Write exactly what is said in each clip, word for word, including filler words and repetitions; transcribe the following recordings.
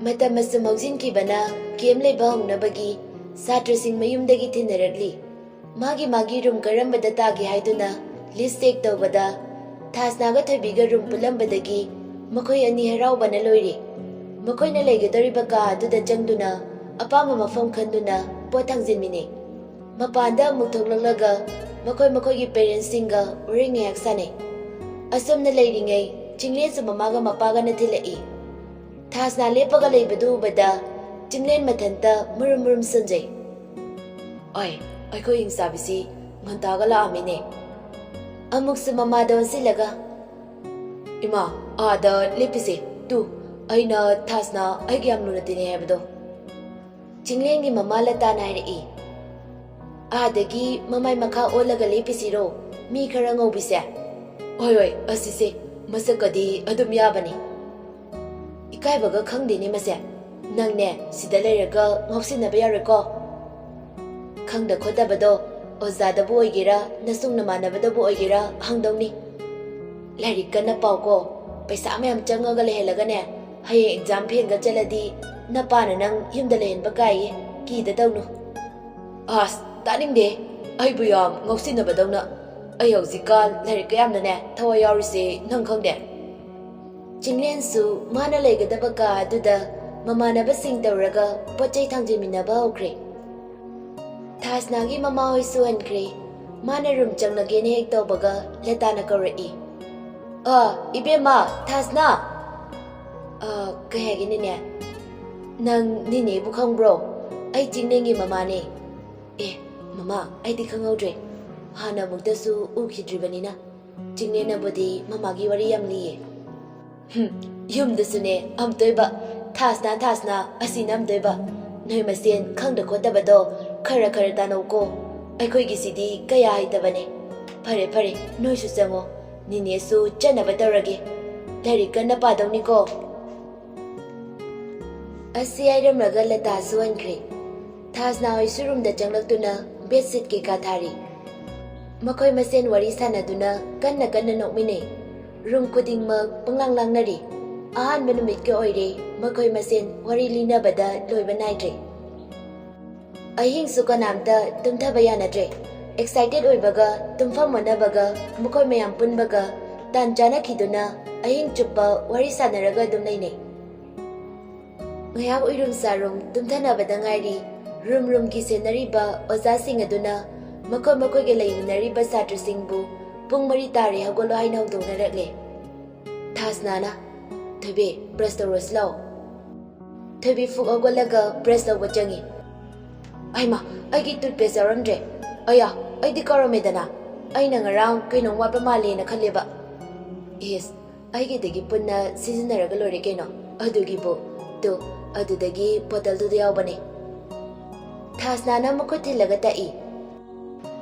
ꯃꯇꯝ ꯑꯁꯨꯝ ꯍꯧꯖꯤꯟꯈꯤꯕꯅ ꯀꯦꯝ ꯂꯩꯕ ꯍꯧꯅꯕꯒꯤ ꯁꯥꯇ꯭ꯔꯁꯤꯡ ꯃꯌꯨꯝꯗꯒꯤ ꯊꯤꯟꯅꯔꯛꯂꯤ꯫ ꯃꯥꯒꯤ ꯃꯥꯒꯤ ꯔꯨꯝ ꯀꯔꯝꯕꯗ ꯇꯥꯒꯦ ꯍꯥꯏꯗꯨꯅ ꯂꯤꯁ ꯆꯦꯛ ꯇꯧꯕꯗ ꯊꯥꯁꯅꯥꯒ ꯊꯣꯏꯕꯤꯒ ꯔꯨꯝ ꯄꯨꯜꯂꯝꯕꯗꯒꯤ ꯃꯈꯣꯏ ꯑꯅꯤ ꯍꯔꯥꯎꯕꯅ ꯂꯣꯏꯔꯦ꯫ ꯃꯈꯣꯏꯅ ꯂꯩꯒꯗꯧꯔꯤꯕ ꯀꯥ ꯑꯗꯨꯗ ꯆꯪꯗꯨꯅ ꯑꯄꯥꯝꯕ ꯃꯐꯝ ꯈꯟꯗꯨꯅ ꯄꯣꯠ ꯊꯥꯡꯖꯤꯟꯃꯤꯅꯩ꯫ ꯃꯄꯥꯟꯗ ꯑꯃꯨꯛ ꯊꯣꯛꯂꯛꯂꯒ ꯃꯈꯣꯏ ꯃꯈꯣꯏꯒꯤ ꯄꯦꯔꯦꯟꯁꯁꯤꯡꯒ ꯋꯥꯔꯤ ꯉꯥꯏꯍꯥꯛ ꯁꯥꯟꯅꯩ꯫ ꯑꯁꯨꯝꯅ ꯂꯩꯔꯤꯉꯩ ꯆꯤꯡꯂꯦꯟꯁꯨ ꯃꯃꯥꯒ ꯃꯄꯥꯒꯅ ꯊꯤꯜꯂꯛꯏ꯫ ꯊꯥꯁꯅꯥ ꯂꯦꯞꯄꯒ ꯂꯩꯕꯗꯨ ꯎꯕꯗ ꯆꯤꯡꯂꯦꯟ ꯃꯊꯟꯇ ꯃꯨꯔꯨꯝ ꯃꯨꯔꯨꯝ ꯁꯣꯟꯖꯩ꯫ "ꯑꯩ, ꯑꯩꯈꯣꯏ ꯍꯤꯡꯆꯥꯕꯤꯁꯤ ꯉꯟꯇꯥꯒ ꯂꯥꯛꯑꯝꯃꯤꯅꯦ!" ꯑꯃꯨꯛꯁꯨ ꯃꯃꯥꯗ ꯑꯣꯟꯁꯤꯜꯂꯒ, "ꯏꯃꯥ, ꯑꯥꯗ ꯂꯦꯞꯄꯤꯁꯦ꯫ ꯇꯨ, ꯑꯩꯅ ꯊꯥꯁꯅꯥ ꯑꯩꯒ ꯌꯥꯝ ꯂꯨꯅ ꯇꯤꯟꯅꯩ ꯍꯥꯏꯕꯗꯣ꯫" ꯆꯤꯡꯂꯦꯟꯒꯤ ꯃꯃꯥ ꯂꯇꯥꯅ ꯍꯥꯏꯔꯛꯏ꯫ "ꯑꯥꯗꯒꯤ ꯃꯃꯥꯏ ꯃꯈꯥ ꯑꯣꯜꯂꯒ ꯂꯦꯞꯄꯤꯁꯤꯔꯣ, ꯃꯤ ꯈꯔ ꯉꯧꯕꯤꯁꯦ?" "ꯍꯣꯏ, ꯍꯣꯏ, ꯑꯁꯤꯁꯦ꯫ ꯃꯁꯛꯀꯗꯤ ꯑꯗꯨꯝ ꯌꯥꯕꯅꯤ꯫" "ꯏꯀꯥꯏꯕꯒ ꯈꯪꯗꯦꯅꯦ ꯃꯁꯦ꯫ ꯅꯪꯅꯦ, ꯁꯤꯗ ꯂꯩꯔꯒ ꯉꯥꯎꯁꯤꯟꯅꯕ ꯌꯥꯔꯣꯏꯀꯣ꯫ ꯈꯪꯗ ꯈꯣꯠꯇꯕꯗꯣ ꯑꯣꯖꯥꯗꯕꯨ ꯑꯣꯏꯒꯦꯔꯥ, ꯅꯁꯨꯡ ꯅꯃꯥꯟꯅꯕꯗꯕꯨ ꯑꯣꯏꯒꯦꯔꯥ ꯍꯪꯗꯧꯅꯤ꯫ ꯂꯥꯏꯔꯤꯛ ꯀꯟꯅ ꯄꯥꯎꯀꯣ꯫ ꯄꯩꯁꯥ ꯃꯌꯥꯝ ꯆꯪꯉꯒ ꯂꯩꯍꯜꯂꯒꯅꯦ, ꯍꯌꯦꯡ ꯑꯦꯛꯖꯥꯝ ꯐꯦꯜꯒ ꯆꯠꯂꯗꯤ ꯅꯄꯥꯅ ꯅꯪ ꯌꯨꯝꯗ ꯂꯩꯍꯟꯕ ꯀꯥꯏꯌꯦ꯫ ꯀꯤꯗ ꯇꯧꯅꯨ꯫" "ꯑꯁ, ꯇꯥꯅꯤꯡꯗꯦ꯫ ꯑꯩꯕꯨ ꯌꯥꯝ ꯉꯥꯎꯁꯤꯟꯅꯕꯗꯧꯅ꯫ ꯑꯩ ꯍꯧꯖꯤꯛꯀꯥꯟ ꯂꯥꯏꯔꯤꯛꯀ ꯌꯥꯝꯅꯅꯦ ꯊꯋꯥꯏ ꯌꯥꯎꯔꯤꯁꯦ ꯅꯪ ꯈꯪꯗꯦ꯫" ꯆꯤꯡꯂꯦꯟꯁꯨ ꯃꯥꯅ ꯂꯩꯒꯗꯕ ꯀꯥ ꯑꯗꯨꯗ ꯃꯃꯥꯟꯅꯕꯁꯤꯡ ꯇꯧꯔꯒ ꯄꯣꯠ ꯆꯩ ꯊꯥꯡꯖꯤꯟꯃꯤꯟꯅꯕ ꯍꯧꯈ꯭ꯔꯦ꯫ ꯊꯥꯁꯅꯥꯒꯤ ꯃꯃꯥ ꯍꯣꯏꯁꯨ ꯍꯟꯈ꯭ꯔꯦ꯫ ꯃꯥꯅ ꯔꯨꯝ ꯆꯪꯂꯒꯦꯅ ꯍꯦꯛ ꯇꯧꯕꯒ ꯂꯇꯥꯅ ꯀꯧꯔꯛꯏ꯫ "ꯑ, ꯏꯕꯦꯝꯃ, ꯊꯥꯁꯅꯥ!" "ꯑ, ꯀꯩ ꯍꯥꯏꯒꯦ ꯅꯦꯅꯦ?" "ꯅꯪ ꯅꯦꯅꯦꯕꯨ ꯈꯪꯕ꯭ꯔꯣ? ꯑꯩ ꯆꯤꯡꯂꯦꯟꯒꯤ ꯃꯃꯥꯅꯦ꯫" "ꯑꯦ, ꯃꯃꯥ, ꯑꯩꯗꯤ ꯈꯪꯍꯧꯗ꯭ꯔꯦ꯫ ꯍꯥꯟꯅ ꯑꯃꯨꯛꯇꯁꯨ ꯎꯈꯤꯗ꯭ꯔꯤꯕꯅꯤꯅ꯫" ꯆꯤꯡꯂꯦꯟꯅꯕꯨꯗꯤ ꯃꯃꯥꯒꯤ ꯋꯥꯔꯤ ꯌꯥꯝ ꯂꯤꯌꯦ꯫ "ꯍꯨꯝ, ꯌꯨꯝꯗꯁꯨꯅꯦ ꯑꯝꯇꯣꯏꯕ ꯊꯥꯁꯅꯥ, ꯊꯥꯁꯅꯥ ꯑꯁꯤꯅ ꯑꯝꯇꯣꯏꯕ꯫ ꯅꯣꯏ ꯃꯁꯦꯟ ꯈꯪꯗ ꯈꯣꯠꯇꯕꯗꯣ ꯈꯔ ꯈꯔ ꯇꯥꯅꯧꯀꯣ꯫ ꯑꯩꯈꯣꯏꯒꯤꯁꯤꯗꯤ ꯀꯌꯥ ꯍꯩꯇꯕꯅꯦ꯫ ꯐꯔꯦ, ꯐꯔꯦ, ꯅꯣꯏꯁꯨ ꯆꯪꯉꯣ꯫ ꯅꯦꯅꯦꯁꯨ ꯆꯠꯅꯕ ꯇꯧꯔꯒꯦ꯫ ꯂꯥꯏꯔꯤꯛ ꯀꯟꯅ ꯄꯥꯗꯧꯅꯤꯀꯣ꯫" ꯑꯁꯤ ꯍꯥꯏꯔꯝꯂꯒ ꯂꯇꯥꯁꯨ ꯍꯟꯈ꯭ꯔꯦ꯫ ꯊꯥꯁꯅꯥ ꯍꯣꯏꯁꯨ ꯔꯨꯝꯗ ꯆꯪꯂꯛꯇꯨꯅ ꯕꯦꯗꯁꯤꯠ ꯀꯩꯀꯥ ꯊꯥꯔꯤ꯫ ꯃꯈꯣꯏ ꯃꯁꯦꯟ ꯋꯥꯔꯤ ꯁꯥꯟꯅꯗꯨꯅ ꯀꯟꯅ ꯀꯟꯅ ꯅꯣꯛꯃꯤꯟꯅꯩ꯫ ꯔꯨꯝ ꯈꯨꯗꯤꯡꯃꯛ ꯄꯪꯂꯥꯡ ꯂꯥꯡꯅꯔꯤ꯫ ꯑꯍꯥꯟꯕ ꯅꯨꯃꯤꯠꯀ ꯑꯣꯏꯔꯦ, ꯃꯈꯣꯏ ꯃꯁꯦꯟ ꯋꯥꯔꯤ ꯂꯤꯅꯕꯗ ꯂꯣꯏꯕ ꯅꯥꯏꯗ꯭ꯔꯦ꯫ ꯑꯍꯤꯡꯁꯨ ꯀꯅꯥꯝꯇ ꯇꯨꯝꯊꯕ ꯌꯥꯅꯗ꯭ꯔꯦ꯫ ꯑꯦꯛꯁꯥꯏꯇꯦꯗ ꯑꯣꯏꯕꯒ ꯇꯨꯝꯐꯝ ꯑꯣꯟꯅꯕꯒ ꯃꯈꯣꯏ ꯃꯌꯥꯝ ꯄꯨꯟꯕꯒ ꯇꯥꯟ ꯆꯥꯅꯈꯤꯗꯨꯅ ꯑꯍꯤꯡ ꯆꯨꯞꯄ ꯋꯥꯔꯤ ꯁꯥꯟꯅꯔꯒ ꯑꯗꯨꯝ ꯂꯩꯅꯩ꯫ ꯉꯥꯏꯍꯥꯛ ꯎꯏꯔꯨꯝ ꯁꯥꯔꯨꯝ ꯇꯨꯝꯊꯅꯕꯗ ꯉꯥꯏꯔꯤ, ꯔꯨꯝ ꯔꯨꯝꯒꯤ ꯁꯦꯟꯅꯔꯤꯕ ꯑꯣꯖꯥꯁꯤꯡ ꯑꯗꯨꯅ ꯃꯈꯣꯏ ꯃꯈꯣꯏꯒ ꯂꯩꯃꯤꯟꯅꯔꯤꯕ ꯁꯥꯇ꯭ꯔꯁꯤꯡꯕꯨ "ꯄꯨꯡ ꯃꯔꯤ ꯇꯥꯔꯦ, ꯍꯧꯒꯠꯂꯣ" ꯍꯥꯏꯅ ꯍꯧꯗꯣꯛꯅꯔꯛꯂꯦ꯫ ꯊꯥꯁꯅꯥꯅ, "ꯊꯣꯏꯕꯤ, ꯕ꯭ꯔꯁ ꯇꯧꯔꯁꯤ ꯂꯥꯛꯑꯣ"꯫ ꯊꯣꯏꯕꯤ ꯐꯨꯛ ꯍꯧꯒꯠꯂꯒ ꯕ꯭ꯔꯁ ꯇꯧꯕ ꯆꯪꯉꯤ꯫ "ꯑꯩꯃ, ꯑꯩꯒꯤ ꯇꯨꯠꯄꯦꯁ ꯌꯥꯎꯔꯝꯗ꯭ꯔꯦ꯫ ꯑꯌꯥ, ꯑꯩꯗꯤ ꯀꯥꯎꯔꯝꯃꯦꯗꯅ꯫ ꯑꯩꯅ ꯉꯔꯥꯡ ꯀꯩꯅꯣꯝ ꯋꯥꯠꯄ ꯃꯥꯜꯂꯦꯅ ꯈꯜꯂꯦꯕ"꯫ "ꯏꯁ, ꯑꯩꯒꯤꯗꯒꯤ ꯄꯨꯟꯅ ꯁꯤꯖꯤꯟꯅꯔꯒ ꯂꯣꯏꯔꯦ ꯀꯩꯅꯣ꯫ ꯑꯗꯨꯒꯤꯕꯨ, ꯇꯨ, ꯑꯗꯨꯗꯒꯤ ꯕꯣꯇꯜꯗꯨꯗ ꯌꯥꯎꯕꯅꯦ"꯫ ꯊꯥꯁꯅꯥꯅ ꯃꯈꯨꯠ ꯊꯤꯜꯂꯒ ꯇꯛꯏ꯫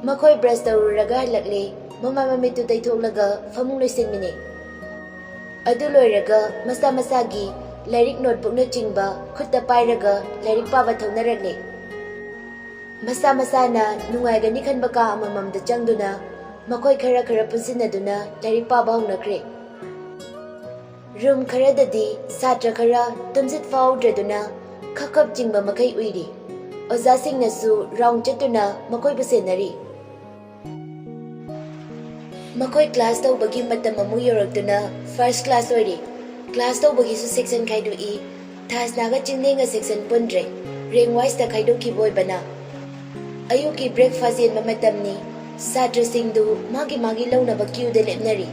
ꯃꯈꯣꯏ ꯕ꯭ꯔꯁ ꯇꯧꯔꯨꯔꯒ ꯍꯜꯂꯛꯂꯦ꯫ ꯃꯃꯥꯏ ꯃꯃꯤꯠꯇꯨ ꯇꯩꯊꯣꯛꯂꯒ ꯐꯃꯨꯡ ꯂꯣꯏꯁꯤꯟꯃꯤꯅꯩ꯫ ꯑꯗꯨ ꯂꯣꯏꯔꯒ ꯃꯁꯥ ꯃꯁꯥꯒꯤ ꯂꯥꯏꯔꯤꯛ, ꯅꯣꯠꯕꯨꯛꯅꯆꯤꯡꯕ ꯈꯨꯠꯇ ꯄꯥꯏꯔꯒ ꯂꯥꯏꯔꯤꯛ ꯄꯥꯕ ꯊꯧꯅꯔꯛꯂꯦ꯫ ꯃꯁꯥ ꯃꯁꯥꯅ ꯅꯨꯡꯉꯥꯏꯒꯅꯤ ꯈꯟꯕ ꯀꯥ ꯑꯃꯃꯝꯗ ꯆꯪꯗꯨꯅ ꯃꯈꯣꯏ ꯈꯔ ꯈꯔ ꯄꯨꯟꯁꯤꯟꯅꯗꯨꯅ ꯂꯥꯏꯔꯤꯛ ꯄꯥꯕ ꯍꯧꯅꯈ꯭ꯔꯦ꯫ ꯔꯨꯝ ꯈꯔꯗꯗꯤ ꯁꯥꯇ꯭ꯔ ꯈꯔ ꯇꯨꯝꯁꯤꯠ ꯐꯥꯍꯧꯗ꯭ꯔꯗꯨꯅ ꯈꯞ ꯈꯞ ꯆꯤꯡꯕ ꯃꯈꯩ ꯎꯏꯔꯤ꯫ ꯑꯣꯖꯥꯁꯤꯡꯅꯁꯨ ꯔꯥꯎꯟ ꯆꯠꯇꯨꯅ ꯃꯈꯣꯏꯕꯨ ꯁꯦꯟꯅꯔꯤ꯫ ꯃꯈꯣꯏ ꯀ꯭ꯂꯥꯁ ꯇꯧꯕꯒꯤ ꯃꯇꯝ ꯑꯃꯨꯛ ꯌꯧꯔꯛꯇꯨꯅ ꯐꯥꯔꯁ ꯀ꯭ꯂꯥꯁ ꯑꯣꯏꯔꯤ꯫ ꯀ꯭ꯂꯥꯁ ꯇꯧꯕꯒꯤꯁꯨ ꯁꯦꯛꯁꯟ ꯈꯥꯏꯗꯣꯛꯏ꯫ ꯊꯥꯁꯅꯥꯒ ꯆꯤꯡꯂꯦꯟꯒ ꯁꯦꯛꯁꯟ ꯄꯨꯟꯗ꯭ꯔꯦ, ꯔꯦꯡ ꯋꯥꯏꯁꯇ ꯈꯥꯏꯗꯣꯛꯈꯤꯕ ꯑꯣꯏꯕꯅ꯫ ꯑꯌꯨꯛꯀꯤ ꯕ꯭ꯔꯦꯛꯐꯥꯁ ꯌꯦꯟꯕ ꯃꯇꯝꯅꯤ꯫ ꯁꯥꯇ꯭ꯔꯁꯤꯡꯗꯨ ꯃꯥꯒꯤ ꯃꯥꯒꯤ ꯂꯧꯅꯕ ꯀ꯭ꯌꯨꯗ ꯂꯦꯞꯅꯔꯤ꯫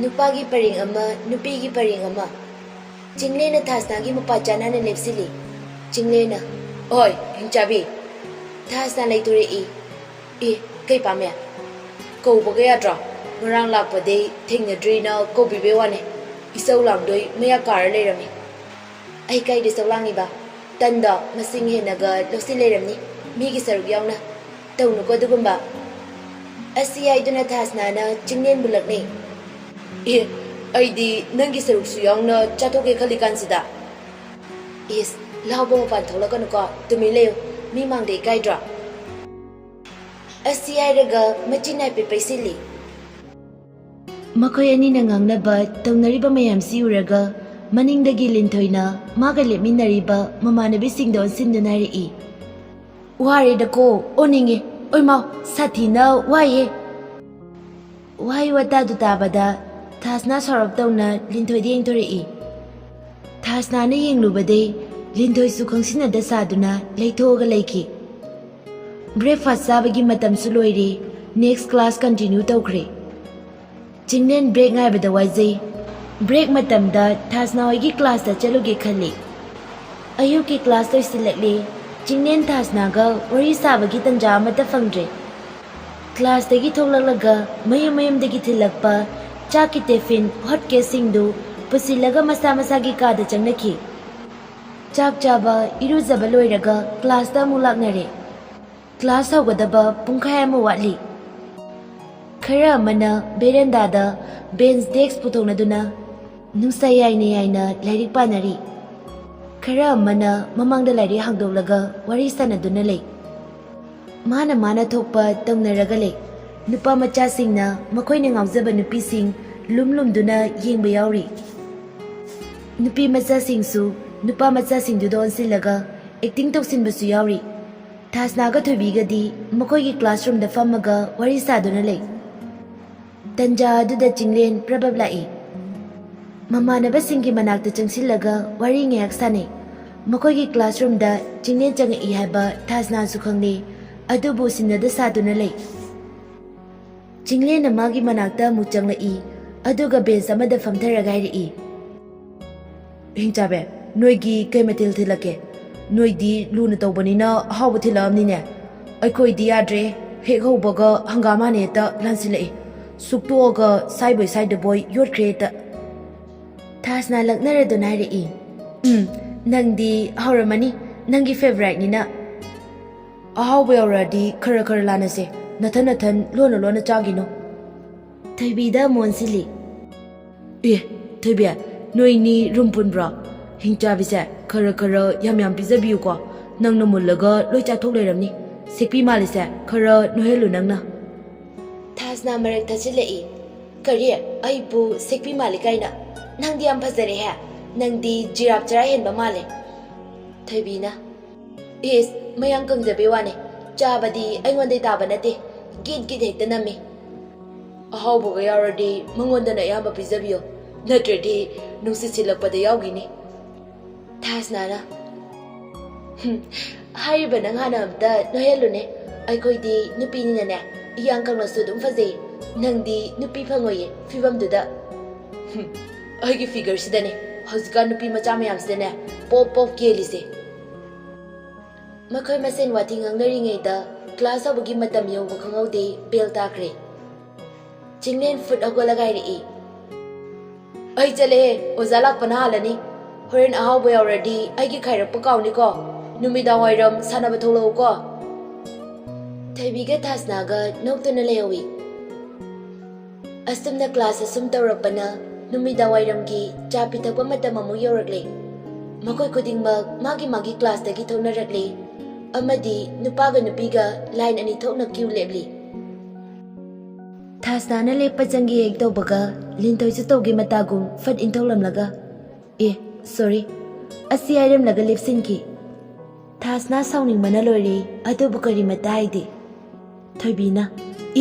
ꯅꯨꯄꯥꯒꯤ ꯄꯔꯦꯡ ꯑꯃ, ꯅꯨꯄꯤꯒꯤ ꯄꯔꯦꯡ ꯑꯃ꯫ ꯆꯤꯡꯂꯦꯟꯅ ꯊꯥꯁꯅꯥꯒꯤ ꯃꯄꯥ ꯆꯥꯅꯅ ꯂꯦꯞꯁꯤꯜꯂꯤ꯫ ꯆꯤꯡꯂꯦꯟꯅ, "ꯑꯣꯏ, ꯍꯤꯡꯆꯥꯕꯤ!" ꯊꯥꯁꯅꯥ ꯂꯩꯊꯣꯔꯛꯏ꯫ "ꯑꯦ, ꯀꯩ ꯄꯥꯝꯃꯦ? ꯀꯧꯕꯒ ꯌꯥꯗ꯭ꯔꯣ? ꯉꯔꯥꯡ ꯂꯥꯛꯄꯗꯩ ꯊꯦꯡꯅꯗ꯭ꯔꯤꯅ ꯀꯧꯕꯤꯕꯩ ꯋꯥꯅꯦ꯫ ꯏꯆꯧ ꯂꯥꯡꯗꯣꯏ ꯃꯌꯥ ꯀꯥꯔ ꯂꯩꯔꯝꯃꯤ"꯫ "ꯑꯩ ꯀꯥꯏꯗ ꯏꯆꯧ ꯂꯥꯡꯉꯤꯕ? ꯇꯟꯗꯣ ꯃꯁꯤꯡ ꯍꯦꯟꯅꯒ ꯂꯧꯁꯤꯜ ꯂꯩꯔꯝꯅꯤ, ꯃꯤꯒꯤ ꯁꯔꯨꯛ ꯌꯥꯎꯅ꯫ ꯇꯧꯅꯨꯀꯣ ꯑꯗꯨꯒꯨꯝꯕ"꯫ ꯑꯁꯤ ꯍꯥꯏꯗꯨꯅ ꯊꯥꯁꯅꯥꯅ ꯆꯤꯡꯂꯦꯟꯕꯨ ꯂꯛꯅꯩ꯫ "ꯑꯦ, ꯑꯩꯗꯤ ꯅꯪꯒꯤ ꯁꯔꯨꯛꯁꯨ ꯌꯥꯎꯅ ꯆꯥꯊꯣꯛꯀꯦ ꯈꯜꯂꯤ ꯀꯥꯟꯁꯤꯗ"꯫ "ꯏꯁ, ꯂꯥꯎꯕ ꯃꯄꯥꯟ ꯊꯣꯛꯂꯛꯀꯅꯨꯀꯣ, ꯇꯨꯃꯤꯟ ꯂꯩꯌꯨ, ꯃꯤ ꯃꯥꯡꯗ ꯏꯀꯥꯏꯗ꯭ꯔꯣ"꯫ ꯑꯁꯤ ꯍꯥꯏꯔꯒ ꯃꯆꯤꯟ ꯍꯥꯏꯐꯦꯠ ꯄꯩꯁꯤꯜꯂꯤ꯫ ꯃꯈꯣꯏ ꯑꯅꯤꯅ ꯉꯥꯡꯅꯕ ꯇꯧꯅꯔꯤꯕ ꯃꯌꯥꯝꯁꯤ ꯎꯔꯒ ꯃꯅꯤꯡꯗꯒꯤ ꯂꯤꯟꯊꯣꯏꯅ ꯃꯥꯒ ꯂꯦꯞꯃꯤꯟꯅꯔꯤꯕ ꯃꯃꯥꯟꯅꯕꯤꯁꯤꯡꯗ ꯑꯣꯟꯁꯤꯟꯗꯨꯅ ꯍꯥꯏꯔꯛꯏ, "ꯋꯥꯔꯦꯗꯀꯣ, ꯑꯣꯅꯤꯡꯉꯦ, ꯑꯣꯏꯃꯥꯎ, ꯁꯥꯊꯤꯅ ꯋꯥꯏꯌꯦ!" ꯋꯥꯍꯩ ꯋꯥꯇꯥꯗꯨ ꯇꯥꯕꯗ ꯊꯥꯁꯅꯥ ꯁꯥꯎꯔꯞ ꯇꯧꯅ ꯂꯤꯟꯊꯣꯏꯗ ꯌꯦꯡꯊꯣꯔꯛꯏ꯫ ꯊꯥꯁꯅꯥꯅ ꯌꯦꯡꯂꯨꯕꯗꯩ ꯂꯤꯟꯊꯣꯏꯁꯨ ꯈꯪꯁꯤꯟꯅꯗ ꯁꯥꯗꯨꯅ ꯂꯩꯊꯣꯛꯑꯒ ꯂꯩꯈꯤ꯫ Breakfast ꯆꯥꯕꯒꯤ ꯃꯇꯝꯁꯨ ꯂꯣꯏꯔꯦ, next class continue ꯇꯧꯈ꯭ꯔꯦ꯫ ꯆꯤꯡꯂꯦꯟ break ꯉꯥꯏꯕꯗ ꯋꯥꯖꯩ꯫ Break ꯃꯇꯝꯗ ꯊꯥꯁꯅꯥ ꯍꯣꯏꯒꯤ classꯇ ꯆꯠꯂꯨꯒꯦ ꯈꯜꯂꯤ꯫ ꯑꯌꯨꯛꯀꯤ class ꯂꯣꯏꯁꯤꯜꯂꯛꯂꯦ꯫ ꯆꯤꯡꯂꯦꯟ ꯊꯥꯁꯅꯥꯒ ꯋꯥꯔꯤ ꯁꯥꯕꯒꯤ ꯇꯟꯖꯥ ꯑꯃꯠꯇ ꯐꯪꯗ꯭ꯔꯦ꯫ Classꯇꯒꯤ ꯊꯣꯛꯂꯛꯂꯒ ꯃꯌꯨꯝ ꯃꯌꯨꯝꯗꯒꯤ ꯊꯤꯜꯂꯛꯄ ꯆꯥꯛꯀꯤ tiffin, hot caseꯁꯤꯡꯗꯨ ꯄꯨꯁꯤꯜꯂꯒ ꯃꯁꯥ ꯃꯁꯥꯒꯤ ꯀꯥꯗ ꯆꯪꯅꯈꯤ꯫ ꯆꯥꯛ ꯆꯥꯕ, ꯏꯔꯨꯖꯕ ꯂꯣꯏꯔꯒ classꯇ ꯑꯃꯨꯛ ꯂꯥꯛꯅꯔꯦ꯫ Class ꯍꯧꯒꯗꯕ ꯄꯨꯡꯈꯥꯏ ꯑꯃ ꯋꯥꯠꯂꯤ꯫ ꯈꯔ ꯑꯃꯅ verandaꯗ bench desk ꯄꯨꯊꯣꯛꯅꯗꯨꯅ ꯅꯨꯡꯁꯥ ꯌꯥꯏꯅ ꯌꯥꯏꯅ ꯂꯥꯏꯔꯤꯛ ꯄꯥꯅꯔꯤ꯫ ꯈꯔ ꯑꯃꯅ ꯃꯃꯥꯡꯗ ꯂꯥꯏꯔꯤꯛ ꯍꯥꯡꯗꯣꯛꯂꯒ ꯋꯥꯔꯤ ꯁꯥꯟꯅꯗꯨꯅ ꯂꯩ꯫ ꯃꯥꯅ ꯃꯥꯅ ꯊꯣꯛꯄ ꯇꯧꯅꯔꯒ ꯂꯩ꯫ ꯅꯨꯄꯥ ꯃꯆꯥꯁꯤꯡꯅ ꯃꯈꯣꯏꯅ ꯉꯥꯎꯖꯕ ꯅꯨꯄꯤꯁꯤꯡ ꯂꯨꯝ ꯂꯨꯝꯗꯨꯅ ꯌꯦꯡꯕ ꯌꯥꯎꯔꯤ꯫ ꯅꯨꯄꯤ ꯃꯆꯥꯁꯤꯡꯁꯨ ꯅꯨꯄꯥ ꯃꯆꯥꯁꯤꯡꯗꯨꯗ ꯑꯣꯟꯁꯤꯜꯂꯒ acting ꯇꯧꯁꯤꯟꯕꯁꯨ ꯌꯥꯎꯔꯤ꯫ ꯊꯥꯁꯅꯥꯒ ꯊꯣꯏꯕꯤꯒꯗꯤ ꯃꯈꯣꯏꯒꯤ classroomꯗ ꯐꯝꯃꯒ ꯋꯥꯔꯤ ꯁꯥꯗꯨꯅ ꯂꯩ꯫ ꯇꯟꯖꯥ ꯑꯗꯨꯗ ꯆꯤꯡꯂꯦꯟ ꯄ꯭ꯔꯕꯞ ꯂꯥꯛꯏ꯫ ꯃꯃꯥꯟꯅꯕꯁꯤꯡꯒꯤ ꯃꯅꯥꯛꯇ ꯆꯪꯁꯤꯜꯂꯒ ꯋꯥꯔꯤ ꯉꯥꯏꯍꯥꯛ ꯁꯥꯅꯩ꯫ ꯃꯈꯣꯏꯒꯤ classroomꯗ ꯆꯤꯡꯂꯦꯟ ꯆꯪꯉꯛꯏ ꯍꯥꯏꯕ ꯊꯥꯁꯅꯥꯁꯨ ꯈꯪꯂꯦ, ꯑꯗꯨꯕꯨ ꯁꯤꯟꯅꯗ ꯁꯥꯗꯨꯅ ꯂꯩ꯫ ꯆꯤꯡꯂꯦꯟꯅ ꯃꯥꯒꯤ ꯃꯅꯥꯛꯇ ꯑꯃꯨꯛ ꯆꯪꯂꯛꯏ, ꯑꯗꯨꯒ bench ꯑꯃꯗ ꯐꯝꯊꯔꯒ ꯍꯥꯏꯔꯛꯏ, "ꯍꯤꯡꯆꯥꯕꯤ, ꯅꯣꯏꯒꯤ ꯀꯩ ꯃꯊꯦꯜ ꯊꯤꯜꯂꯛꯀꯦ? ꯅꯣꯏꯗꯤ ꯂꯨꯅ ꯇꯧꯕꯅꯤꯅ ꯑꯍꯥꯎꯕ ꯊꯤꯜꯂꯛꯑꯝꯅꯤꯅꯦ꯫ ꯑꯩꯈꯣꯏꯗꯤ ꯌꯥꯗ꯭ꯔꯦ, ꯍꯦꯛ ꯍꯧꯕꯒ ꯍꯪꯒꯥꯝ ꯍꯥꯟꯅ ꯍꯦꯛꯇ ꯂꯥꯟꯁꯤꯜꯂꯛꯏ꯫ ꯁꯨꯛꯇꯣꯛꯑꯒ ꯁꯥꯏꯕꯣꯏ ꯁꯥꯏꯗꯕꯣꯏ ꯌꯣꯠꯈ꯭ꯔꯦ ꯍꯦꯛꯇ꯫" ꯊꯥꯁꯅꯥ ꯂꯛꯅꯔꯗꯨꯅ ꯍꯥꯏꯔꯛꯏ, "ꯎꯝ, ꯅꯪꯗꯤ ꯍꯥꯎꯔꯝꯃꯅꯤ, ꯅꯪꯒꯤ favouriteꯅꯤꯅ꯫ ꯑꯍꯥꯎꯕ ꯌꯧꯔꯛꯑꯗꯤ ꯈꯔ ꯈꯔ ꯂꯥꯟꯅꯁꯦ, ꯅꯊꯟ ꯅꯊꯟ ꯂꯣꯟꯅ ꯂꯣꯟꯅ ꯆꯥꯒꯤꯅꯣ꯫" ꯊꯣꯏꯕꯤꯗ ꯑꯃꯨꯛ ꯑꯣꯟꯁꯤꯜꯂꯤ꯫ "ꯑꯦ, ꯊꯣꯏꯕꯤ, ꯅꯣꯏꯅꯤ room ꯄꯨꯟꯕ꯭ꯔꯣ? ꯍꯤꯡꯆꯥꯕꯤꯁꯦ ꯈꯔ ꯈꯔ ꯌꯥꯝ ꯌꯥꯝ ꯄꯤꯖꯕꯤꯌꯨꯀꯣ꯫ ꯅꯪꯅ ꯃꯨꯜꯂꯒ ꯂꯣꯏ ꯆꯥꯊꯣꯛ ꯂꯩꯔꯝꯅꯤ꯫ ꯁꯦꯛꯄꯤ ꯃꯥꯜꯂꯤꯁꯦ ꯈꯔ ꯅꯣꯏꯍꯜꯂꯨ ꯅꯪꯅ꯫" ꯊꯥꯁꯅꯥ ꯃꯔꯛ ꯊꯠꯆꯤꯜꯂꯛꯏ꯫ "ꯀꯔꯤ? ꯑꯩꯕꯨ ꯁꯦꯛꯄꯤ ꯃꯥꯜꯂꯤ ꯀꯥꯏꯅ? ꯅꯪꯗꯤ ꯌꯥꯝ ꯐꯖꯔꯦꯍꯦ꯫ ꯅꯪꯗꯤ ꯖꯤꯔꯥꯞ ꯆꯔꯥ ꯍꯦꯟꯕ ꯃꯥꯜꯂꯦ꯫" ꯊꯣꯏꯕꯤꯅ, "ꯏꯁ, ꯃꯌꯥꯡ ꯀꯪꯖꯕꯩ ꯋꯥꯅꯦ꯫ ꯆꯥꯕꯗꯤ ꯑꯩꯉꯣꯟꯗꯩ ꯇꯥꯕ ꯅꯠꯇꯦ꯫ ꯒꯤꯠ ꯒꯤꯠ ꯍꯦꯛꯇ ꯅꯝꯃꯤ꯫ ꯑꯍꯥꯎꯕꯒ ꯌꯥꯎꯔꯗꯤ ꯃꯉꯣꯟꯗꯅ ꯑꯌꯥꯝꯕ ꯄꯤꯖꯕꯤꯌꯣ, ꯅꯠꯇ꯭ꯔꯗꯤ ꯅꯨꯡꯁꯤꯠ ꯁꯤꯜꯂꯛꯄꯗ ꯌꯥꯎꯈꯤꯅꯤ꯫" ꯊꯥꯁꯅꯥꯅ, "ꯍꯨꯝ, ꯍꯥꯏꯔꯤꯕ ꯅꯪ ꯍꯥꯟꯅ ꯑꯝꯇ ꯅꯣꯏꯍꯜꯂꯨꯅꯦ꯫ ꯑꯩꯈꯣꯏꯗꯤ ꯅꯨꯄꯤꯅꯤꯅꯅꯦ, ꯏꯌꯥꯡ ꯀꯪꯂꯁꯨ ꯑꯗꯨꯝ ꯐꯖꯩ꯫ ꯅꯪꯗꯤ ꯅꯨꯄꯤ ꯐꯪꯉꯣꯏꯌꯦ ꯐꯤꯕꯝꯗꯨꯗ꯫" "ꯍꯨꯝ, ꯑꯩꯒꯤ ꯐꯤꯒꯔꯁꯤꯗꯅꯦ ꯍꯧꯖꯤꯛꯀꯥꯟ ꯅꯨꯄꯤ ꯃꯆꯥ ꯃꯌꯥꯝꯁꯤꯅꯅꯦ ꯄꯣꯞ ꯄꯣꯞ ꯀꯦꯜꯂꯤꯁꯦ꯫" ꯃꯈꯣꯏ ꯃꯁꯦꯟ ꯋꯥꯊꯤ ꯉꯥꯡꯅꯔꯤꯉꯩꯗ ꯀ꯭ꯂꯥꯁ ꯍꯧꯕꯒꯤ ꯃꯇꯝ ꯌꯧꯕ ꯈꯪꯍꯧꯗꯦ, ꯕꯦꯜ ꯇꯥꯈ꯭ꯔꯦ꯫ ꯆꯤꯡꯂꯦꯟ ꯐꯨꯠ ꯍꯧꯒꯠꯂꯒ ꯍꯥꯏꯔꯛꯏ, "ꯑꯩ ꯆꯠꯂꯦꯍꯦ, ꯑꯣꯖꯥ ꯂꯥꯛꯄꯅ ꯍꯥꯜꯂꯅꯤ꯫ ꯍꯣꯔꯦꯟ ꯑꯍꯥꯎꯕ ꯌꯥꯎꯔꯗꯤ ꯑꯩꯒꯤ ꯈꯥꯏꯔꯛꯄ ꯀꯥꯎꯅꯤꯀꯣ꯫ ꯅꯨꯃꯤꯗꯥꯡ ꯋꯥꯏꯔꯝ ꯁꯥꯟꯅꯕ ꯊꯣꯛꯂꯛꯎꯀꯣ꯫" ꯊꯣꯏꯕꯤꯒ ꯊꯥꯁꯅꯥꯒ ꯅꯣꯛꯇꯨꯅ ꯂꯩꯍꯧꯏ꯫ ꯑꯁꯨꯝꯅ ꯀ꯭ꯂꯥꯁ ꯑꯁꯨꯝ ꯇꯧꯔꯛꯄꯅ ꯅꯨꯃꯤꯗꯥꯡ ꯋꯥꯏꯔꯝꯒꯤ ꯆꯥ ꯄꯤꯊꯛꯄ ꯃꯇꯝ ꯑꯃꯨꯛ ꯌꯧꯔꯛꯂꯦ꯫ ꯃꯈꯣꯏ ꯈꯨꯗꯤꯡꯃꯛ ꯃꯥꯒꯤ ꯃꯥꯒꯤ ꯀ꯭ꯂꯥꯁꯇꯒꯤ ꯊꯣꯛꯅꯔꯛꯂꯦ, ꯑꯃꯗꯤ ꯅꯨꯄꯥꯒ ꯅꯨꯄꯤꯒ ꯂꯥꯏꯟ ꯑꯅꯤ ꯊꯣꯛꯅ ꯀ꯭ꯌꯨ ꯂꯦꯞꯂꯤ꯫ ꯊꯥꯁꯅꯥꯅ ꯂꯦꯞꯄ ꯆꯪꯒꯦ ꯍꯦꯛ ꯇꯧꯕꯒ ꯂꯤꯟꯊꯣꯏꯁꯨ ꯇꯧꯒꯦ ꯃꯇꯥꯒꯨꯝ ꯐꯠ ꯏꯟꯊꯣꯛꯂꯝꯂꯒ, "ꯑꯦ, ꯁꯣꯔꯤ," ꯑꯁꯤ ꯍꯥꯏꯔꯝꯂꯒ ꯂꯦꯞꯁꯤꯟꯈꯤ꯫ ꯊꯥꯁꯅꯥ ꯁꯥꯎꯅꯤꯡꯕꯅ ꯂꯣꯏꯔꯦ, ꯑꯗꯨꯕꯨ ꯀꯔꯤꯃꯠꯇ ꯍꯥꯏꯗꯦ꯫ ꯊꯣꯏꯕꯤꯅ,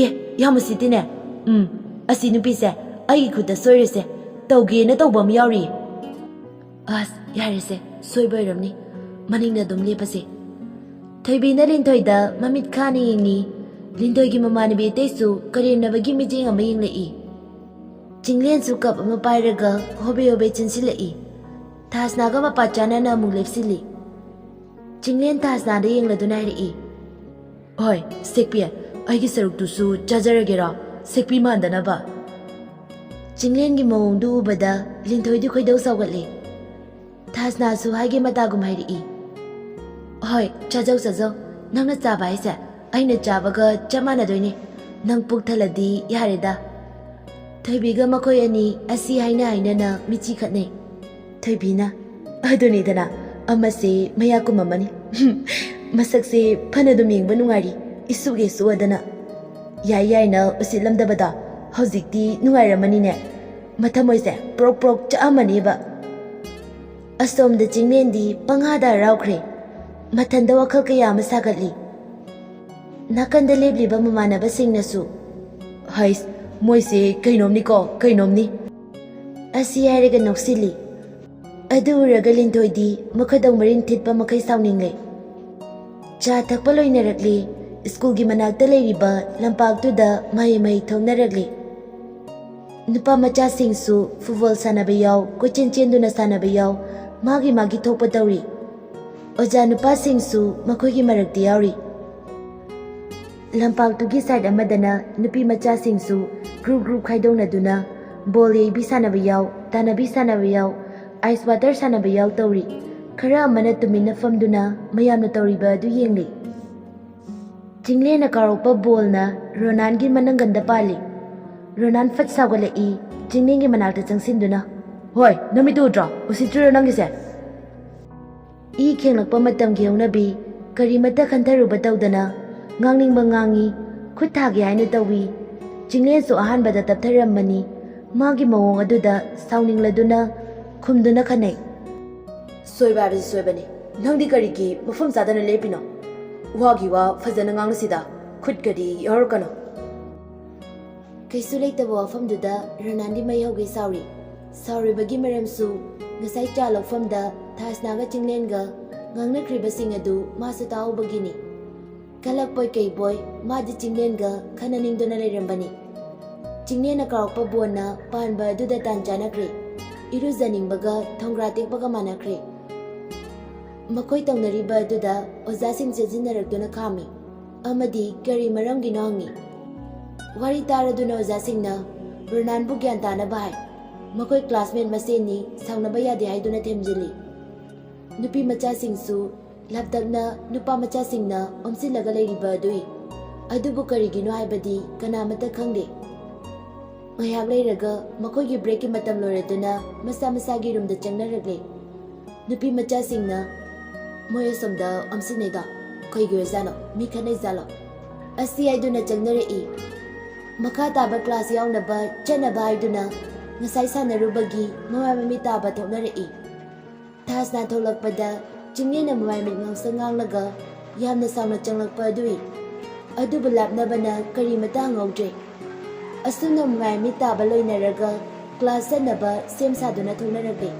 "ꯑꯦ, ꯌꯥꯝ ꯎꯁꯤꯠꯇꯦꯅꯦ꯫ ꯎꯝ, ꯑꯁꯤ ꯅꯨꯄꯤꯁꯦ ꯑꯩꯒꯤ ꯈꯨꯠꯇ ꯁꯣꯏꯔꯁꯦ꯫ ꯇꯧꯒꯦꯅ ꯇꯧꯕ ꯑꯃ ꯌꯥꯎꯔꯤꯌꯦ꯫" "ꯑꯁ, ꯌꯥꯔꯦꯁꯦ, ꯁꯣꯏꯕ ꯑꯣꯏꯔꯝꯅꯤ꯫ ꯃꯅꯤꯡꯗ ꯑꯗꯨꯝ ꯂꯦꯞꯄꯁꯦ꯫" ꯊꯣꯏꯕꯤꯅ ꯂꯤꯟꯊꯣꯏꯗ ꯃꯃꯤꯠ ꯈꯥꯅ ꯌꯦꯡꯉꯤ꯫ ꯂꯤꯟꯊꯣꯏꯒꯤ ꯃꯃꯥꯟꯅꯕꯤ ꯑꯇꯩꯁꯨ ꯀꯔꯦꯝꯅꯕꯒꯤ ꯃꯤꯠꯌꯦꯡ ꯑꯃ ꯌꯦꯡꯂꯛꯏ꯫ ꯆꯤꯡꯂꯦꯟꯁꯨ ꯀꯞ ꯑꯃ ꯄꯥꯏꯔꯒ ꯍꯣꯕꯦ ꯍꯣꯕꯦ ꯆꯦꯟꯁꯤꯜꯂꯛꯏ꯫ ꯊꯥꯁꯅꯥꯒ ꯃꯄꯥ ꯆꯥꯅꯅ ꯑꯃꯨꯛ ꯂꯦꯞꯁꯤꯜꯂꯤ꯫ ꯆꯤꯡꯂꯦꯟ ꯊꯥꯁꯅꯥꯗ ꯌꯦꯡꯂꯗꯨꯅ ꯍꯥꯏꯔꯛꯏ, "ꯍꯣꯏ, ꯁꯦꯛꯄꯤ, ꯑꯩꯒꯤ ꯁꯔꯨꯛꯇꯨꯁꯨ ꯆꯥꯖꯔꯒꯦꯔꯣ, ꯁꯦꯛꯄꯤ ꯃꯥꯟꯗꯅꯕ?" ꯆꯤꯡꯂꯦꯟꯒꯤ ꯃꯑꯣꯡꯗꯨ ꯎꯕꯗ ꯂꯤꯟꯊꯣꯏꯗꯤ ꯈꯣꯏꯗꯧ ꯁꯥꯎꯒꯠꯂꯤ꯫ ꯊꯥꯁꯅꯥꯁꯨ ꯍꯥꯏꯒꯦ ꯃꯇꯥꯒꯨꯝ ꯍꯥꯏꯔꯛꯏ, "ꯍꯣꯏ, ꯆꯥꯖꯧ ꯆꯥꯖꯧ, ꯅꯪꯅ ꯆꯥꯕ ꯍꯥꯏꯁꯦ ꯑꯩꯅ ꯆꯥꯕꯒ ꯆꯞ ꯃꯥꯟꯅꯗꯣꯏꯅꯦ꯫ ꯅꯪ ꯄꯨꯛ ꯊꯜꯂꯗꯤ ꯌꯥꯔꯦꯗ꯫" ꯊꯣꯏꯕꯤꯒ ꯃꯈꯣꯏ ꯑꯅꯤ ꯑꯁꯤ ꯍꯥꯏꯅ ꯍꯥꯏꯅꯅ ꯃꯤꯠꯆꯤ ꯈꯠꯅꯩ꯫ ꯊꯣꯏꯕꯤꯅ, "ꯑꯗꯨꯅꯤꯗꯅ, ꯑꯃꯁꯦ ꯃꯌꯥ ꯀꯨꯝꯃꯝꯃꯅꯤ꯫ ꯃꯁꯛꯁꯦ ꯐꯅ ꯑꯗꯨꯝ ꯌꯦꯡꯕ ꯅꯨꯡꯉꯥꯏꯔꯤ, ꯏꯁꯨꯒꯦ ꯁꯨꯑꯗꯅ꯫ ꯌꯥꯏ ꯌꯥꯏꯅ ꯎꯁꯤꯠꯂꯝꯗꯕꯗꯣ ꯍꯧꯖꯤꯛꯇꯤ ꯅꯨꯡꯉꯥꯏꯔꯝꯃꯅꯤꯅꯦ꯫ ꯃꯊꯃꯣꯏꯁꯦ ꯄ꯭ꯔꯣꯛ ꯄ꯭ꯔꯣꯛ ꯆꯥꯛꯑꯝꯃꯅꯦꯕ꯫ ꯑꯁꯣꯝꯗ ꯆꯤꯡꯂꯦꯟꯗꯤ ꯄꯪꯍꯥꯗ ꯍꯔꯥꯎꯈ꯭ꯔꯦ꯫ ꯃꯊꯟꯗ ꯋꯥꯈꯜ ꯀꯌꯥ ꯑꯃ ꯁꯥꯒꯠꯂꯤ꯫ ꯅꯥꯀꯟꯗ ꯂꯦꯞꯂꯤꯕ ꯃꯃꯥꯟꯅꯕꯁꯤꯡꯅꯁꯨ, "ꯍꯩꯁ, ꯃꯣꯏꯁꯦ ꯀꯩꯅꯣꯝꯅꯤꯀꯣ, ꯀꯩꯅꯣꯝꯅꯤ" ꯑꯁꯤ ꯍꯥꯏꯔꯒ ꯅꯣꯛꯁꯤꯜꯂꯤ꯫ ꯑꯗꯨ ꯎꯔꯒ ꯂꯤꯟꯊꯣꯏꯗꯤ ꯃꯈꯨꯗꯣꯡ ꯃꯔꯤꯟ ꯊꯤꯠꯄ ꯃꯈꯩ ꯁꯥꯎꯅꯤꯡꯂꯦ꯫ ꯆꯥ ꯊꯛꯄ ꯂꯣꯏꯅꯔꯛꯂꯤ꯫ ꯁ꯭ꯀꯨꯜꯒꯤ ꯃꯅꯥꯛꯇ ꯂꯩꯔꯤꯕ ꯂꯝꯄꯥꯛꯇꯨꯗ ꯃꯍꯩ ꯃꯍꯩ ꯊꯣꯛꯅꯔꯛꯂꯤ꯫ ꯅꯨꯄꯥ ꯃꯆꯥꯁꯤꯡꯁꯨ ꯐꯨꯠꯕꯣꯜ ꯁꯥꯟꯅꯕ ꯌꯥꯎ, ꯀꯣꯏꯆꯦꯟ ꯆꯦꯟꯗꯨꯅ ꯁꯥꯟꯅꯕ ꯌꯥꯎ, ꯃꯥꯒꯤ ꯃꯥꯒꯤ ꯊꯣꯛꯄ ꯇꯧꯔꯤ꯫ ꯑꯣꯖꯥ ꯅꯨꯄꯥꯁꯤꯡꯁꯨ ꯃꯈꯣꯏꯒꯤ ꯃꯔꯛꯇ ꯌꯥꯎꯔꯤ꯫ ꯂꯝꯄꯥꯛꯇꯨꯒꯤ ꯁꯥꯏꯠ ꯑꯃꯗꯅ ꯅꯨꯄꯤ ꯃꯆꯥꯁꯤꯡꯁꯨ ꯒ꯭ꯔꯨꯞ ꯒ꯭ꯔꯨꯞ ꯈꯥꯏꯗꯣꯛꯅꯗꯨꯅ ꯕꯣꯜ ꯌꯩꯕꯤ ꯁꯥꯟꯅꯕ ꯌꯥꯎ, ꯇꯥꯟꯅꯕꯤ ꯁꯥꯟꯅꯕ ꯌꯥꯎ, ꯑꯥꯏꯁ ꯋꯥꯇꯔ ꯁꯥꯟꯅꯕ ꯌꯥꯎ ꯇꯧꯔꯤ꯫ ꯈꯔ ꯑꯃꯅ ꯇꯨꯃꯤꯟꯅ ꯐꯝꯗꯨꯅ ꯃꯌꯥꯝꯅ ꯇꯧꯔꯤꯕ ꯑꯗꯨ ꯌꯦꯡꯂꯤ꯫ ꯆꯤꯡꯂꯦꯟꯅ ꯀꯥꯎꯔꯛꯄ ꯕꯣꯜꯅ ꯔꯣꯅꯥꯟꯒꯤ ꯃꯅꯪꯒꯟꯗ ꯄꯥꯜꯂꯤ꯫ ꯔꯣꯅꯥꯟ ꯐꯠ ꯁꯥꯎꯒꯠꯂꯛꯏ, ꯆꯤꯡꯂꯦꯟꯒꯤ ꯃꯅꯥꯛꯇ ꯆꯪꯁꯤꯟꯗꯨꯅ, "ꯍꯣꯏ, ꯅꯃꯤꯠꯇꯨ ꯎꯗ꯭ꯔꯣ? ꯎꯁꯤꯠꯇ꯭ꯔꯤꯔꯣ ꯅꯪꯒꯤꯁꯦ?" ꯏ ꯈꯦꯡꯂꯛꯄ ꯃꯇꯝꯒꯤ ꯍꯧꯅꯕꯤ, ꯀꯔꯤꯃꯠꯇ ꯈꯟꯊꯔꯨꯕ ꯇꯧꯗꯅ ꯉꯥꯡꯅꯤꯡꯕ ꯉꯥꯡꯉꯤ, ꯈꯨꯠ ꯊꯥꯒꯦ ꯍꯥꯏꯅ ꯇꯧꯏ꯫ ꯆꯤꯡꯂꯦꯟꯁꯨ ꯑꯍꯥꯟꯕꯗ ꯇꯞꯊꯔꯝꯕꯅꯤ꯫ ꯃꯥꯒꯤ ꯃꯑꯣꯡ ꯑꯗꯨꯗ ꯁꯥꯎꯅꯤꯡꯂꯗꯨꯅ ꯈꯨꯝꯗꯨꯅ ꯈꯟꯅꯩ, "ꯁꯣꯏꯕ ꯍꯥꯏꯕꯁꯤ ꯁꯣꯏꯕꯅꯤ꯫ ꯅꯪꯗꯤ ꯀꯔꯤꯒꯤ ꯃꯐꯝ ꯆꯥꯗꯅ ꯂꯦꯞꯄꯤꯅꯣ? ꯋꯥꯒꯤ ꯋꯥ ꯐꯖꯅ ꯉꯥꯡꯅꯁꯤꯗ, ꯈꯨꯠꯀꯗꯤ ꯌꯥꯎꯔꯛꯀꯅꯨ꯫" ꯀꯩꯁꯨ ꯂꯩꯇꯕ ꯋꯥꯐꯝꯗꯨꯗ ꯔꯣꯅꯥꯟꯗꯤ ꯃꯩ ꯍꯧꯒꯩ ꯁꯥꯎꯔꯤ꯫ ꯁꯥꯎꯔꯤꯕꯒꯤ ꯃꯔꯝꯁꯨ ꯉꯁꯥꯏ ꯆꯥ ꯂꯧꯐꯝꯗ ꯊꯥꯁꯅꯥꯒ ꯆꯤꯡꯂꯦꯟꯒ ꯉꯥꯡꯅꯈ꯭ꯔꯤꯕꯁꯤꯡ ꯑꯗꯨ ꯃꯥꯁꯨ ꯇꯥꯍꯧꯕꯒꯤꯅꯤ꯫ ꯀꯜꯂꯛꯄꯣꯏ ꯀꯩꯕꯣꯏ ꯃꯥꯗꯤ ꯆꯤꯡꯂꯦꯟꯒ ꯈꯟꯅꯅꯤꯡꯗꯨꯅ ꯂꯩꯔꯝꯕꯅꯤ꯫ ꯆꯤꯡꯂꯦꯟꯅ ꯀꯥꯎꯔꯛꯄ ꯕꯣꯟꯅ ꯄꯥꯟꯕ ꯑꯗꯨꯗ ꯇꯥꯟ ꯆꯥꯅꯈ꯭ꯔꯦ꯫ ꯏꯔꯨꯖꯅꯤꯡꯕꯒ ꯊꯣꯡꯒ꯭ꯔꯥ ꯇꯦꯛꯄꯒ ꯃꯥꯟꯅꯈ꯭ꯔꯦ꯫ ꯃꯈꯣꯏ ꯇꯧꯅꯔꯤꯕ ꯑꯗꯨꯗ ꯑꯣꯖꯥꯁꯤꯡ ꯆꯦꯟꯁꯤꯟꯅꯔꯛꯇꯨꯅ ꯈꯥꯝꯃꯤ ꯑꯃꯗꯤ ꯀꯔꯤ ꯃꯔꯝꯒꯤꯅꯣ ꯍꯪꯉꯤ꯫ ꯋꯥꯔꯤ ꯇꯥꯔꯗꯨꯅ ꯑꯣꯖꯥꯁꯤꯡꯅ ꯔꯣꯅꯥꯟꯕꯨ ꯒ꯭ꯌꯥꯟ ꯇꯥꯅꯕ ꯍꯥꯏ꯫ ꯃꯈꯣꯏ ꯀ꯭ꯂꯥꯁꯃꯦꯠ ꯃꯁꯦꯟꯅꯤ, ꯁꯥꯎꯅꯕ ꯌꯥꯗꯦ ꯍꯥꯏꯗꯨꯅ ꯊꯦꯝꯖꯤꯜꯂꯤ꯫ ꯅꯨꯄꯤ ꯃꯆꯥꯁꯤꯡꯁꯨ ꯂꯥꯞꯇꯛꯅ ꯅꯨꯄꯥ ꯃꯆꯥꯁꯤꯡꯅ ꯑꯣꯝꯁꯤꯜꯂꯒ ꯂꯩꯔꯤꯕ ꯑꯗꯨꯏ꯫ ꯑꯗꯨꯕꯨ ꯀꯔꯤꯒꯤꯅꯣ ꯍꯥꯏꯕꯗꯤ ꯀꯅꯥꯃꯠꯇ ꯈꯪꯗꯦ꯫ ꯉꯥꯏꯍꯥꯛ ꯂꯩꯔꯒ ꯃꯈꯣꯏꯒꯤ ꯕ꯭ꯔꯦꯛꯀꯤ ꯃꯇꯝ ꯂꯣꯏꯔꯗꯨꯅ ꯃꯁꯥ ꯃꯁꯥꯒꯤ ꯔꯨꯝꯗ ꯆꯪꯅꯔꯛꯂꯦ꯫ ꯅꯨꯄꯤ ꯃꯆꯥꯁꯤꯡꯅ, "ꯃꯣꯏ ꯑꯁꯣꯝꯗ ꯑꯣꯝꯁꯤꯟꯅꯩꯗꯣ ꯀꯩꯒꯤ ꯑꯣꯏꯖꯥꯠꯅꯣ? ꯃꯤ ꯈꯠꯅꯩꯖꯥꯠꯂꯣ?" ꯑꯁꯤ ꯍꯥꯏꯗꯨꯅ ꯆꯪꯅꯔꯛꯏ꯫ ꯃꯈꯥ ꯇꯥꯕ ꯀ꯭ꯂꯥꯁ ꯌꯥꯎꯅꯕ ꯆꯠꯅꯕ ꯍꯥꯏꯗꯨꯅ ꯉꯁꯥꯏ ꯁꯥꯟꯅꯔꯨꯕꯒꯤ ꯃꯃꯥꯏ ꯃꯃꯤꯠ ꯇꯥꯕ ꯊꯣꯛꯅꯔꯛꯏ꯫ ꯊꯥꯁꯅꯥ ꯊꯣꯛꯂꯛꯄꯗ ꯆꯤꯡꯂꯦꯟꯅ ꯃꯃꯥꯏ ꯃꯤꯠ ꯉꯥꯡꯁꯪ ꯉꯥꯡꯂꯒ ꯌꯥꯝꯅ ꯁꯥꯎꯅ ꯆꯪꯂꯛꯄ ꯑꯗꯨꯏ꯫ ꯑꯗꯨꯕꯨ ꯂꯥꯞꯅꯕꯅ ꯀꯔꯤꯃꯇ ꯍꯪꯍꯧꯗ꯭ꯔꯦ꯫ ꯑꯁꯨꯝꯅ ꯃꯃꯥꯏ ꯃꯤꯠ ꯇꯥꯕ ꯂꯣꯏꯅꯔꯒ ꯀ꯭ꯂꯥꯁ ꯆꯠꯅꯕ ꯁꯦꯝ ꯁꯥꯗꯨꯅ ꯊꯣꯛꯅꯔꯛꯂꯦ꯫